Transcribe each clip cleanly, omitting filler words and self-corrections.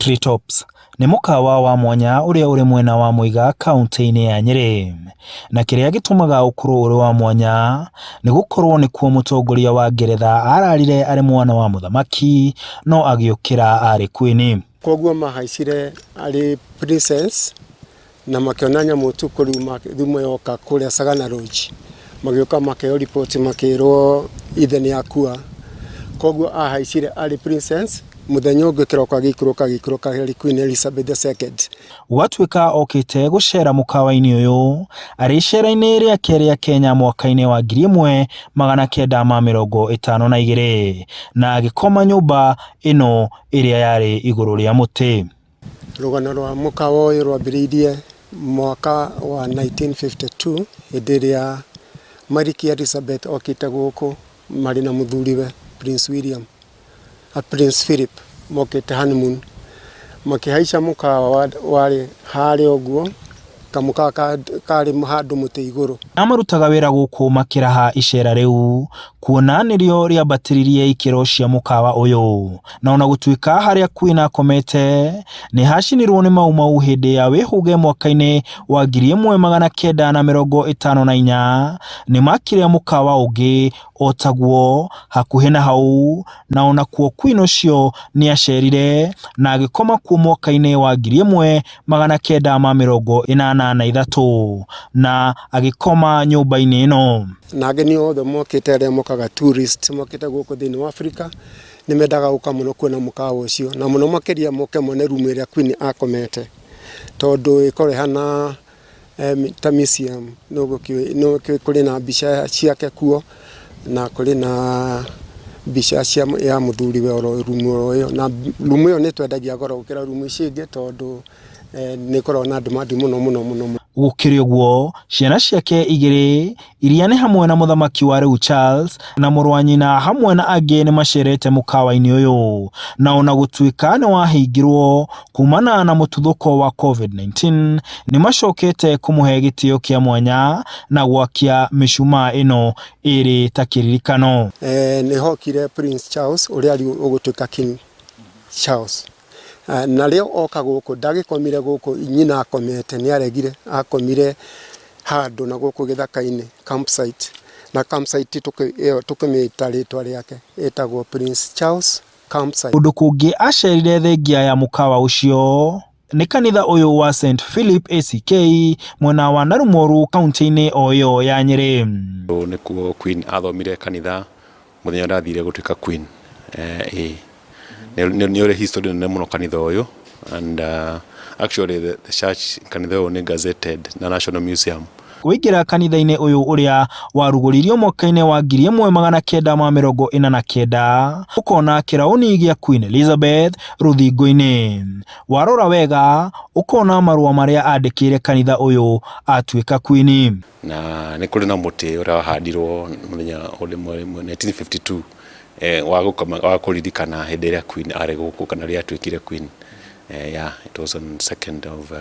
Treetops nĩ mũkawa wa mwanya ũrĩa ũrĩ mwena wa Mwĩga kaũntĩ-inĩ ya Nyĩrĩ. Na kĩrĩa gĩtũmaga ũkorwo ũrĩ wa mwanya nĩ gũkorwo nĩkuo mũtongoria wa Ngeretha ararire arĩ mwana wa mũthamaki no agĩũkĩra arĩ kwini. Koguo mahaicire arĩ princess na makĩona nyamũ ũtukũ rĩu thimũ yoka kũrĩa Sagana Lodge magĩũka makĩheo report makĩrwo ithe nĩ akua. Koguo ahaicire arĩ princess mũthenya ũngĩ kĩroko agĩikũrũka agĩikũrũka arĩ Queen Elizabeth II. Gwatuĩka okĩte gũcera mũkawa-inĩ ũyũ arĩ icera-inĩ rĩake rĩa Kenya mwaka-inĩ wa 1952 na agĩkoma nyũmba ĩno ĩrĩa yarĩ igũrũ rĩa mũtĩ. Rũgano rwa mũkawa ũyũ rwambĩrĩirie mwaka wa 1952 hĩndĩ ĩrĩa Malkia Elizabeth okĩte gũkũ marĩ na mũthuriwe Prince William, Prince Philip mokĩte honeymoon. Makĩhaica mũkawa warĩ harĩa ũguo, kamũkawa karĩ handũ mũtĩ igũrũ. Amarutaga wĩra gũkũ makĩraha icera rĩu kuona nĩrĩo rĩambatĩririe ikĩro cia mũkawa ũyũ. Na ona gũtuĩka harĩa Queen akomete nĩ hacinirwo nĩ Mau Mau hĩndĩ ya wĩhũge mwaka-inĩ wa 1954, nĩmakire mũkawa ũngĩ o taguo hakuhĩ na hau, na onakuo Queen ũcio nĩacerire na agĩkoma kuo mwaka-inĩ wa 1983 na agĩkoma nyũmba-inĩ ĩno. Na ageni othe mokĩte arĩa mokaga tourist mokĩte gũkũ thĩinĩ wa Africa nĩ mendaga gũka mũno kuona mũkawa ũcio na mũno makĩria moke mone room ĩrĩa Queen akomete tondũ ĩkoragwo ĩhana ta museum nĩ kũrĩ na mbica ciake kuo na kũrĩ na mbica cia ya mũthuriwe oro rumu oro ĩyo na rumu ĩyo nĩ twendagia goro gũkĩra rumu ici ingĩ tondũ nĩ ĩkoragwo na demand mũno mũno mũno. Gũkĩrĩ ũguo, ciana ciake igĩrĩ iria nĩ hamwe na mũthamaki wa rĩu Charles na mũrũ wa nyina hamwe na angĩ nĩ macerete mũkawa-inĩ ũyũ, na ona gũtuĩka nĩ wahingirwo kumana na mũtuthũko wa Covid-19, nĩ macokete kũmũhe gĩtĩo kĩa mwanya na gwakia mĩcumaa ĩno ĩrĩ ta kĩririkano. Nĩ hokire Prince Charles ũrĩa rĩu ũgũtuĩka King Charles. Na rĩo oka gũkũ ndagĩkomire gũkũ nyina akomete nĩ aregire akomire handũ na gũkũ gĩthaka-inĩ campsite na campsite ĩyo tũkĩmĩta rĩtwa rĩake ĩtagwo Prince Charles campsite. Kũndũ kũngĩ acerire thengia ya mũkawa ũcio nĩ kanitha ũyũ wa St Philip ACK mwena wa Narumoru kaunti-inĩ o ĩyo ya Nyĩrĩ. Nĩkuo Queen athomire kanitha mũthenya ũrĩa athire gũtuĩka Queen. Ĩĩ nĩ ũrĩ history nene mũno kanitha ũyũ and actually the church kanitha ũyũ nĩ gazetted na National Museum. Waingĩra kanitha-inĩ ũyũ ũrĩa warugũririo mwaka-inĩ wa 1949 ũkona kĩraũni gĩa Queen Elizabeth rũthingo-inĩ. Warora wega ũkona marũa marĩa andĩkĩire kanitha ũyũ atuĩka Queen. Na nĩ kũrĩ na mũtĩ ũrĩa wahandirwo mũthenya 1952 wa kũririkana hĩndĩ ĩrĩa Queen arĩ gũkũ kana rĩrĩa atuĩkire Queen. Yeah, it was on 2nd of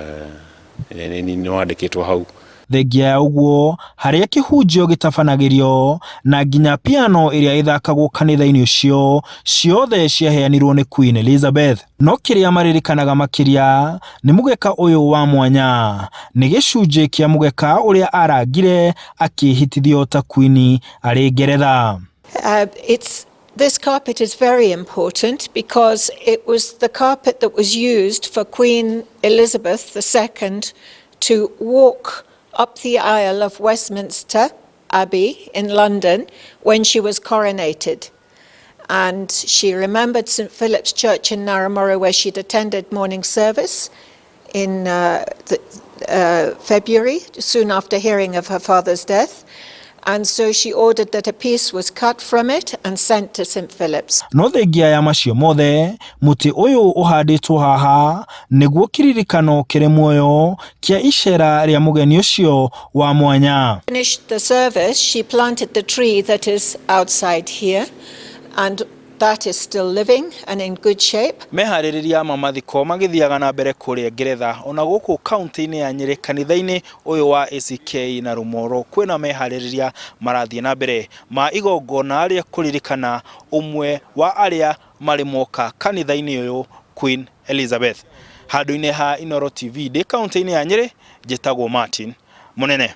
nĩ wandĩkĩtwo hau. Thengia ya ũguo, harĩa kĩhunjio gĩtabanagĩrio na nginya piano ĩrĩa ĩthakagwo kanitha-inĩ ũcio ciothe ciaheanirwo nĩ Queen Elizabeth. No kĩrĩa maririkanaga makĩria nĩ mũgeka ũyũ wa mwanya. Nĩ gĩcunjĩ kĩa mũgeka ũrĩa arangire akĩhĩtithio ta Queen arĩ Ngeretha. This carpet is very important because it was the carpet that was used for Queen Elizabeth II to walk up the aisle of Westminster Abbey in London when she was coronated. And she remembered St Philip's Church in Naromoru where she'd attended morning service in February, soon after hearing of her father's death. And so she ordered that a piece was cut from it and sent to St. Philip's. No thengia ya macio mothe, mũtĩ ũyũ ũhandĩtwo haha nĩguo kĩririkano kĩrĩ muoyo kĩa icera rĩa mũgeni ũcio wa mwanya. Finished the service, she planted the tree that is outside here, and that is still living and in good shape. Meharĩrĩria ma mathiko magĩthiaga na mbere kũrĩa Ngeretha ona gũkũ kaunti-inĩ ya Nyĩrĩ kanitha-inĩ ũyũ wa ACK na Rũmoro kwĩna meharĩrĩria marathiĩ na mbere ma igongona rĩa kũririkana ũmwe wa arĩa marĩ moka kanitha-inĩ ũyũ Queen Elizabeth. Handũ-inĩ ha Inooro TV ndĩ kaunti-inĩ ya Nyĩrĩ, njĩtagwo Martin Mũnene.